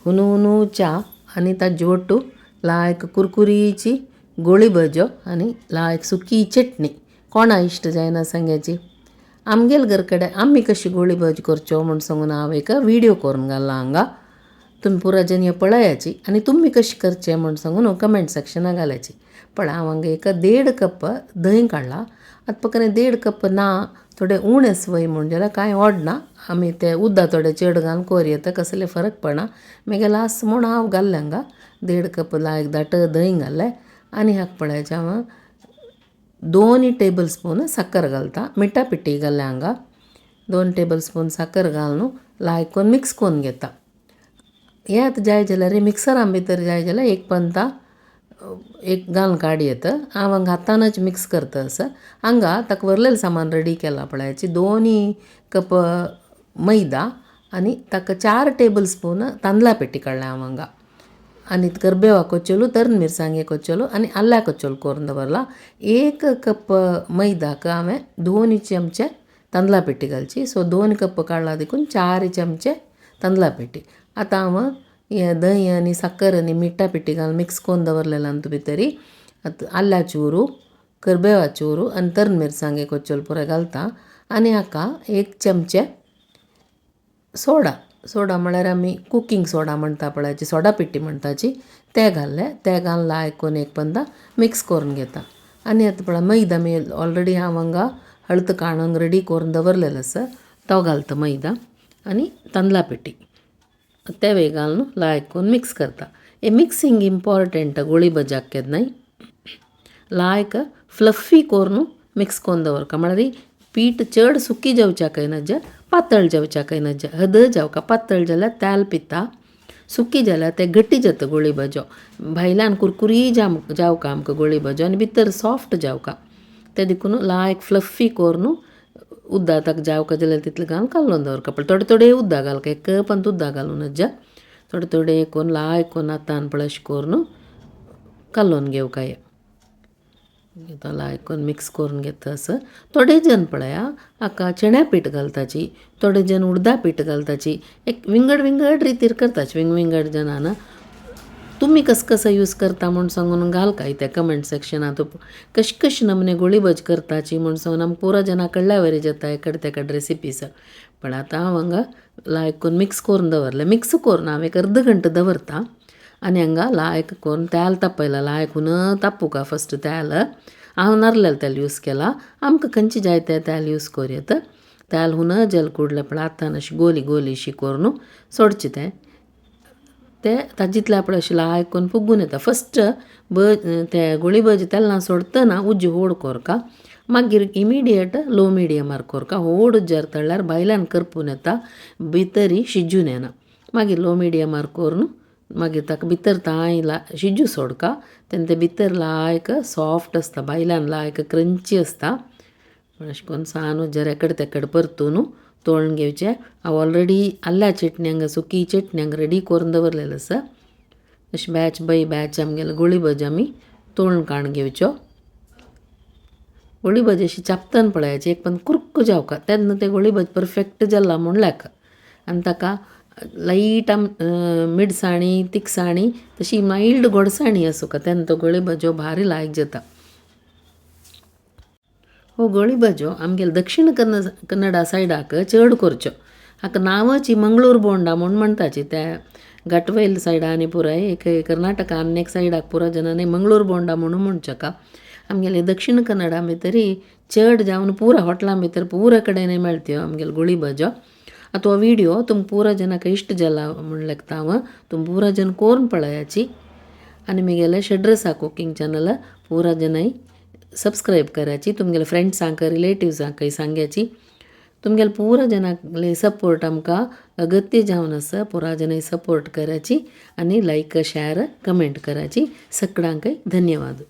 हुनू हुनू च्या आनी ताजे ಒಟ್ಟು लायक कुरकुरीची गोळी भजो आनी लायक सुकी चटणी. कोणा इश्ट जायना सांग्याची? आमगेल घर कडेन आमी कशी गोळी भजी करच्यो म्हूण सांगून हांव एक व्हिडियो करून घालला हांगा. तुमी पुरा जन हे पळयाची आनी तुमी कशें करचें म्हूण सांगून कमेंट सेक्शना घालायची. पळय हांव हांगा एक 1.5 कप दही काडला. आतां पकने 1.5 कप ना थोडे उणें वय म्हूण जाल्यार कांय ओडना, आमी ते उदक थोडे चड घालून कोरयेता, कसले फरक पडना. मागीर लास्ट म्हूण हांव घाल्लें हांगा 1.5 कप लायक दाट दही घाल्लें. आनी हाका पळयाचें हांव 2 टेबल स्पून साकर घालता, मिठा पिठी घाल्लें हांगा. 2 टेबल स्पून साकर घालून लायक करून मिक्स करून घेता. हें आतां जाय जाल्यार मिक्सरान भितर जाय जाल्यार एक पंता एक घालून काड येता. हांव हांगा हातानच मिक्स करता. असो हांगा ताका वरलेलें सामान रेडी केलां पळयाची. 2 कप मैदा आनी ताका 4 टेबल स्पून तांदळा पिठी काडलें हांव हांगा. आनी करबेवा कोचोलो, तरण मिरसांगे कोचोलो आनी आल्ल्या कोचोलो करून दवरला. 1 कप मैदाक हांवें 2 चमचे तांदळा पिठी घालची. सो 2 कप काडला देखून 4 चमचे तांदळा पिठी. आतां हांव हें दही आनी साकर आनी मिठा पिठी घालून मिक्स करून दवरलेलें आनी भितरी आतां आल्ल्या चूरू, करबेवा चूरू आनी तरण मिरसांगे कोचोल पुराय घालता. आनी हाका 1 चमचे सोडा, सोडा म्हळ्यार आमी कुकींग सोडा म्हणटा पळयाची, सोडा पिठी म्हणटाची, ते घाल्ले. ते घालून लायक करून एक पंदा मिक्स करून घेता. आनी आतां पळय मैदा आमी ऑलरेडी हांव हांगा हळद काडून रेडी करून दवरलेलो आसा, तो घालता मैदा आनी तांदळा पिठी तेवूय घालून लायक करून मिक्स करता. हे मिक्सिंग इम्पॉर्टंट गोळी भज्याक केन्नाय लायक फ्लफी करून मिक्स करून दवरका. म्हळ्यार पीठ चड सुकी जावच्याकय नज, पातळ जावच्याकय नज. हद जावका पातळ जाल्यार तेल पिता, सुकी जाल्यार ते घट्टी जाता गोळी भजो. भायल्यान कुरकुरी जावका आमकां गोळी भजो आनी भितर सॉफ्ट जावका. ते देखून लायक फ्लफी करून उदक ताका जावका जाल्यार तितलें घालून कालोवन दवरका. पण थोडे थोडे उदक घालका, एक कप उदक घालूं नज, थोडे थोडे करून लायक करून हातान पळय अशें करून कालोवन घेवका. हें लायक करून मिक्स करून घेता. असो थोडे जण पळया हाका चण्या पीठ घालताची, थोडे जण उडदा पीठ घालताची, एक विंगड विंगड रितीर करताची विंग विंगड जणां. तुमी कस कसो यूज करता म्हूण सांगून घाल काय त्या कमेंट सेक्शनांत. कश कश नमने गोळी भज करताची म्हूण सांगून आमकां पुरा जणां कडल्या वरी जाता एकडे तेकडे रेसिपीस. पण आतां हांव हांगा लायक करून मिक्स करून दवरलें. मिक्स करून हांव एक अर्द घंटो दवरता. आनी हांगा लायक करून तेल तापयलां, लायक हुन तापूका फस्ट तेल. हांव नारलेलें तेल यूज केलां, आमकां खंयचें जाय तें तेल यूज करूं. तेल हुन जल कुडलें पण हातान अशी गोली गोली अशी करून सोडचें तें. ते ताजेंतलें आपणें अशें लायक करून फुगून येता. फस्ट ते गोळी भजी तेन्ना सोडटना उज्जो व्हड कोरका, मागीर इमिडिएट लो मिडियमार कोरका. व्हड उज्जार तळ्ळ्यार भायल्यान करपून येता, भितरी शिजून येना. मागीर लो मिडियमार करून मागीर ताका भितर तांय शिजू सोडका. तेन्ना तें भितर लायक सॉफ्ट आसता, भायल्यान लायक क्रंची आसता. अशें करून सान उज्जार एकडे तेकडे परतून तोळून घेवचें. हांव ऑलरेडी आल्ल्या चटणी हांगा सुकी चटणी हांगा रेडी करून दवरलेलें आसा. अशें बॅच बाय बॅच आमगेले गोळी भजी आमी तोळून काडून घेवच्यो. गोळी भजी अशी चापतन पळयाची एक पण कुर्क जावका, तेन्ना ते गोळी भजी परफेक्ट जाला म्हूण लेख. आनी ताका लायट मिरसाणी तिखसाणी तशी मायल्ड गोडसाणी आसूंका, तेन्ना तो गोळी भजो भारी लायक जाता. हो गोळी भजो आमगेले दक्षिण कन्नडा सायडाक चड करच्यो. हाका नांवच मंगळूर बोंडा म्हूण म्हणटाची. त्या घाटवैल सायडा आनी पुराय एक कर्नाटका आनी एक सायडाक पुरा जणांनी मंगळूर बोंडा म्हणून म्हणचेका. आमगेले दक्षिण कन्नडा भितरी चड जावन पुरा हॉटलां भितर पुरा कडेन मेळत्यो आमगेले गोळी भजो. आतां हो व्हिडियो तुमकां पुरा जणांक इश्ट जाला म्हूण लेखता हांव. तुमी पुरा जण करून पळयाची. आनी म्हगेलें षड्रसा कुकींग चॅनल पुरा जणांय सबस्क्रायब करायची, तुमगेले फ्रेंड्सांक रिलेटिव्सांकय सांग्याची. तुमगेले पुरा जणांले सपोर्ट आमकां अगत्य जावन आसा. पुरा जणांय सपोर्ट करायची आनी लायक शेअर कमेंट करायची. सगळ्यांकय धन्यवाद.